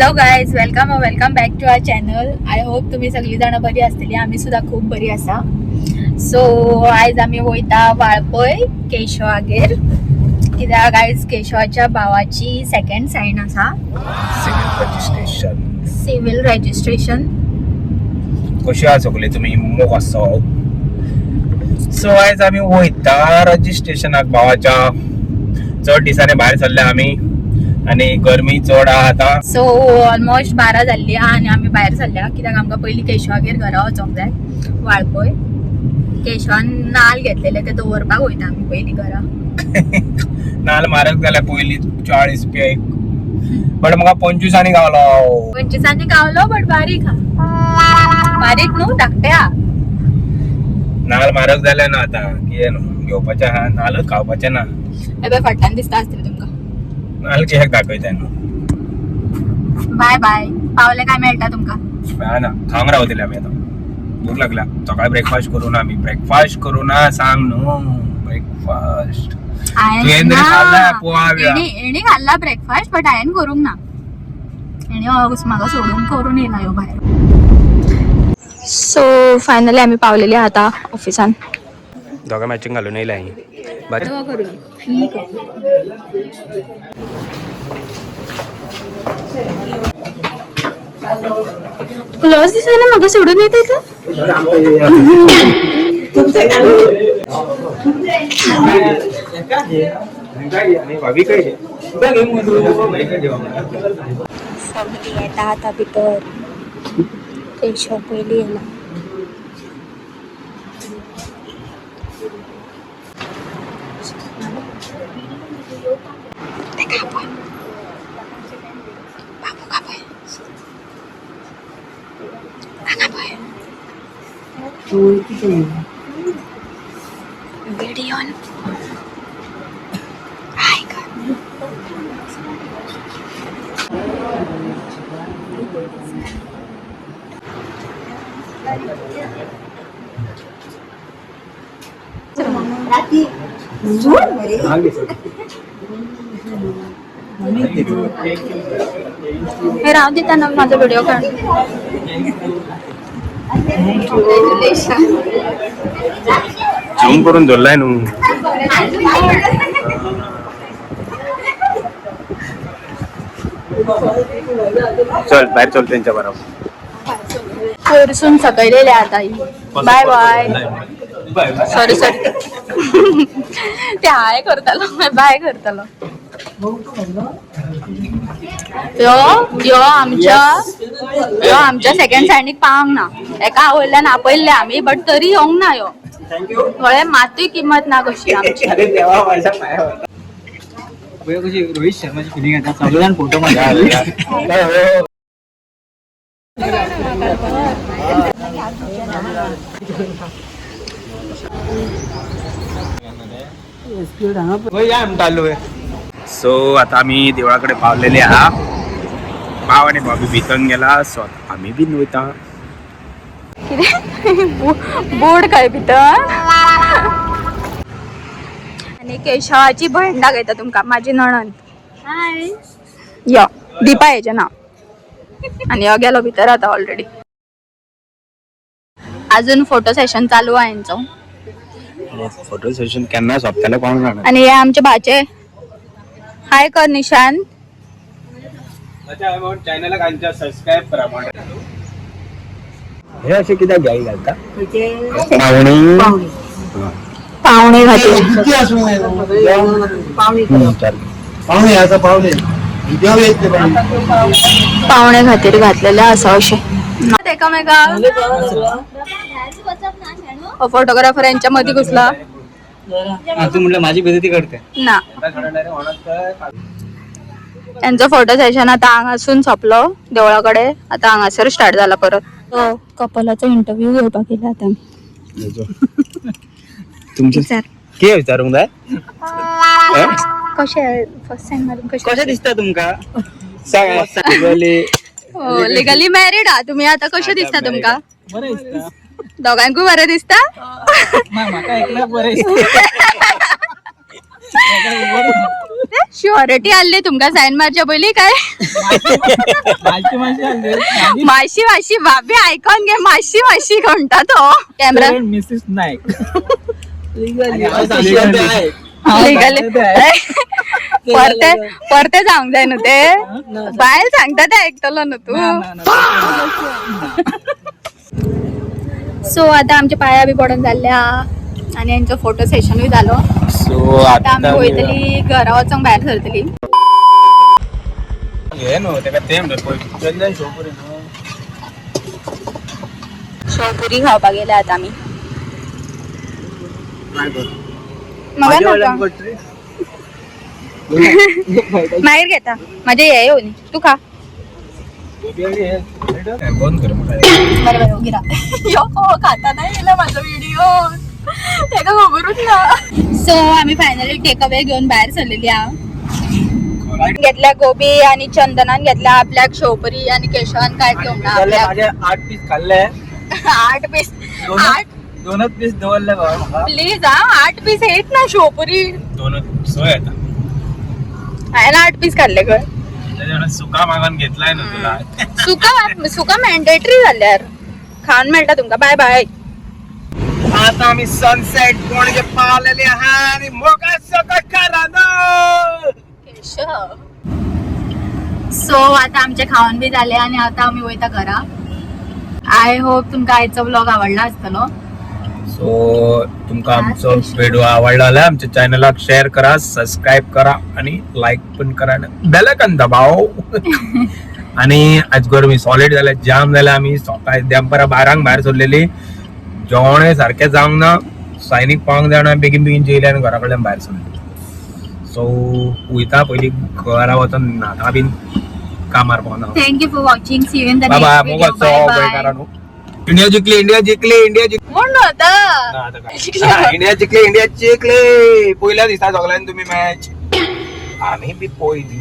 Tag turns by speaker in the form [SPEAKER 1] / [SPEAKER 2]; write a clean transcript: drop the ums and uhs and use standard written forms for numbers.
[SPEAKER 1] Hello guys, welcome welcome back to our channel. I hope तुम्ही सगळी जण बरी असतली. आम्ही सुद्धा खूप बरी आसा. सो आयज आमी वयता वाळपय केशवागेर, कित्याक आयज केशवाच्या भावाची सेकंड सायन आसा.
[SPEAKER 2] Civil registration.
[SPEAKER 1] Civil registration.
[SPEAKER 2] कशी आहा सगळे तुमी? मोग आसो. सो आयज आमी वयता रजिस्ट्रेशनाक भावाच्या. चड दिसांनी भायर सरले आमी आनी गरमी चड आहा आतां.
[SPEAKER 1] सो ऑलमोस्ट 12 जाल्ली आहा आनी आमी भायर सरल्या, कित्याक आमकां पयलीं केशवागेर घरा वचोंक जाय वाळपय. केशवान नाल घेतलेले ते दवरपाक वयता आमी पयलीं घरा.
[SPEAKER 2] नाल म्हारग जाल्या, पयलीं 40 रुपया एक, बट म्हाका 25 गावलो.
[SPEAKER 1] 25 गावलो, बट बारीक हा, बारीक न्हू, धाकटे हा.
[SPEAKER 2] नाल म्हारग जाले ना आतां, कितें न्हू घेवपाचें आहा, नालूच खावपाचें ना.
[SPEAKER 1] हे पळय, फाटल्यान दिसता आसतलें तुमकां.
[SPEAKER 2] नाल कित्याक दाखयता न्हू.
[SPEAKER 1] बाय बाय, पावले काय मेळटा तुमकां.
[SPEAKER 2] ना, खावंक रावतले आमी आतां, भूक लागल्या. सकाळी ब्रेकफास्ट करू ना आमी, ब्रेकफास्ट करू ना, सांग न्हू ब्रेकफास्ट. तुवें तरी खाल्ला पोहा बिहा?
[SPEAKER 1] एणी खाल्ला ब्रेकफास्ट, बट हांवें करूंक ना. एणी म्हाका सोडून करून येयला ह्यो भायर. सो फायनली आमी पावलेली आतां ऑफिसान.
[SPEAKER 2] दोगां मॅचिंग घालून येयल्या ही. बरें.
[SPEAKER 1] लॉस दिसना, म्हाका सोडून येता इथं. सगळी येता आता भितर. केशव पयलीं येयला. तेका आपय, बाबूक आपय, हांगा पळय. व्हिडियोन हाय कर. हे राव दिता ना, माझा व्हिडिओ काढ. Congratulations.
[SPEAKER 2] झूम करून धरलाय न्हू. चल, भायर चल तेंच्या बरोबर.
[SPEAKER 1] वरसून सकयलेले आता ही. बाय बाय, सॉरी सॉरी, ते हाय करतालो, बाय करतालो. यो यो आमच्या, यो आमच्या सेकंड सायनीक पावंक ना. एका वयल्यान आपयल्ले आमी, बट तरी येवंक ना यो. कळ्ळें? मातूय किंमत ना कशी आमची.
[SPEAKER 2] अरे देवा, माझ्या पायावर.
[SPEAKER 3] कशी रोहित शर्माची फिलिंग येता, सगळ्यान फोटो मारता.
[SPEAKER 2] सो आता आमी देवळाकडे पावलेले आहा. भाव आणि भाभी भितर गेला, सो आता आमी बीन वयता.
[SPEAKER 1] कितें बोर्ड काय भितर? आणि केशवाची बहीण दाखयता तुमकां, माझी नणंद. हाय, यो दीपा हेजें नांव. आणि यो गेलो भितर आता ऑलरेडी. अजून फोटो सेशन चालू आहे यांचो.
[SPEAKER 2] फोटो सेशन केन्ना सोंपतलें कोण जाणा.
[SPEAKER 1] आणि हे आमचे भाचे, हाय कर निशांत.
[SPEAKER 2] चॅनलाक आमच्या सबस्क्राईब करा. हे अशें कित्याक घाई घालता? पावणी.
[SPEAKER 1] पावणे खातीर.
[SPEAKER 4] पाहुणे आता पाहुणे देव येत ते पाहुणे.
[SPEAKER 1] पावणे खातीर घातलेले आसा अशें एकामेका. फोटोग्राफर यांच्या मध्ये घुसला.
[SPEAKER 3] तू म्हटलं माझी बेजती करते.
[SPEAKER 1] ना, त्यांचं फोटो सेशन आता हांगासून सोंपलो देवळाकडे, आता हांगासर स्टार्ट झाला परत. कपलाचो इंटरव्यू घेवपाक येयला आता.
[SPEAKER 2] तुमचे
[SPEAKER 1] विचार.
[SPEAKER 2] कितें विचारूंक जाय?
[SPEAKER 1] कशें फर्स्ट टाइम मारून कशें?
[SPEAKER 3] कशें दिसता तुमका?
[SPEAKER 2] सांग.
[SPEAKER 1] लिगली मॅरीड हा तुम्ही आता, कशें दिसता तुमका?
[SPEAKER 3] बरें दिसता.
[SPEAKER 1] दोगांकूय बरें दिसता.
[SPEAKER 3] म्हाका एकल्याक बरें दिसता.
[SPEAKER 1] शुअरिटी आसली तुमकां सायन मारच्या पयलीं काय?
[SPEAKER 3] माशी माशी आसली.
[SPEAKER 1] माशी माशी भाभी आयकोन घे, माशी माशी म्हणटा तो कॅमेरा.
[SPEAKER 3] मिसेस नाईक.
[SPEAKER 1] लिगली परते परते सांग जाय न्हू ते, बायल सांगता ते आयकतलो न्हू तूं. सो आता आमच्या पाया बी पडून जाल्ले आहा आनी यांचो फोटो सेशनूय जालो.
[SPEAKER 2] सो
[SPEAKER 1] आता आमी वयतली घरा, वचोंक भायर सरतली.
[SPEAKER 2] हे न्हू तेका ते म्हणटा पळय.
[SPEAKER 3] चंदन शोपुरी न्हू.
[SPEAKER 1] शेवपुरी खावपाक गेले आता आमी. म्हाका नाका, मागीर घेता. म्हाजे हे येवन तूं खा.
[SPEAKER 2] बंद कर म्हाका.
[SPEAKER 1] बरें बरें, ओगी राव. यो खाता नाही येयला माझो व्हिडिओ, ताका खबरूच ना. सो आमी फायनली टेक अवे घेवन भायर सरलेली आहा. घेतल्या गोबी आणि चंदनान घेतल्या आपल्याक शेवपुरी आणि केशवान काय घेवंक ना आपल्याक.
[SPEAKER 3] माझे 8 पीस खाल्ले.
[SPEAKER 1] 8 पीस? 8?
[SPEAKER 3] दोनच पीस दवरले बाबा म्हाका.
[SPEAKER 1] प्लीज हा, 8 पीस येत ना शेवपुरी.
[SPEAKER 2] दोन सोय येता.
[SPEAKER 1] हांवें 8 पीस खाल्ले खंय.
[SPEAKER 2] तेज्या सुका मागान घेतलाय न्हू तुला.
[SPEAKER 1] सुका सुका मॅन्डेटरी जाल्यार खावन मेळटा तुमकां. बाय बाय.
[SPEAKER 2] आता आमी सनसेट पणजे पावलेले आहा आणि मोगा सकट करा.
[SPEAKER 1] केशव, सो आता आमचे खावन बी जाले आणि आता आमी वयता घरा. I hope तुमकां आयचो व्लॉग आवडला आसतलो.
[SPEAKER 2] सो तुमका आमचो व्हिडिओ आवडला जाल्यार आमच्या चॅनलाक शेअर करा, सबस्क्राईब करा आणि लाईक पण करा, बेल आयकॉन दबाव. आणि आज गरमी सॉलिड जाल्या, जाम जाल्या. आमी सकाळी देंपरा 12 भायर सरलेली, जेवण सारकें जावंक ना, सायनीक पावंक जायना, बेगीन बेगीन जेयले आनी घरा कडल्यान भायर सरले. सो वयता पयलीं घरा वचोन न्हाता बीन, कामार पावना.
[SPEAKER 1] Thank you for watching, see you in the
[SPEAKER 2] Baba
[SPEAKER 1] next
[SPEAKER 2] मोग
[SPEAKER 1] व्हिडिओ. बाय बाय.
[SPEAKER 2] इंडिया जिंकली, इंडिया जिंकली, इंडिया जिंकली.
[SPEAKER 1] म्हण आता.
[SPEAKER 2] ना, आता काय? इंडिया जिंकली, इंडिया जिंकली. पयल्या दिसा सगळ्यांनी तुम्ही मॅच आम्ही बी पळयली.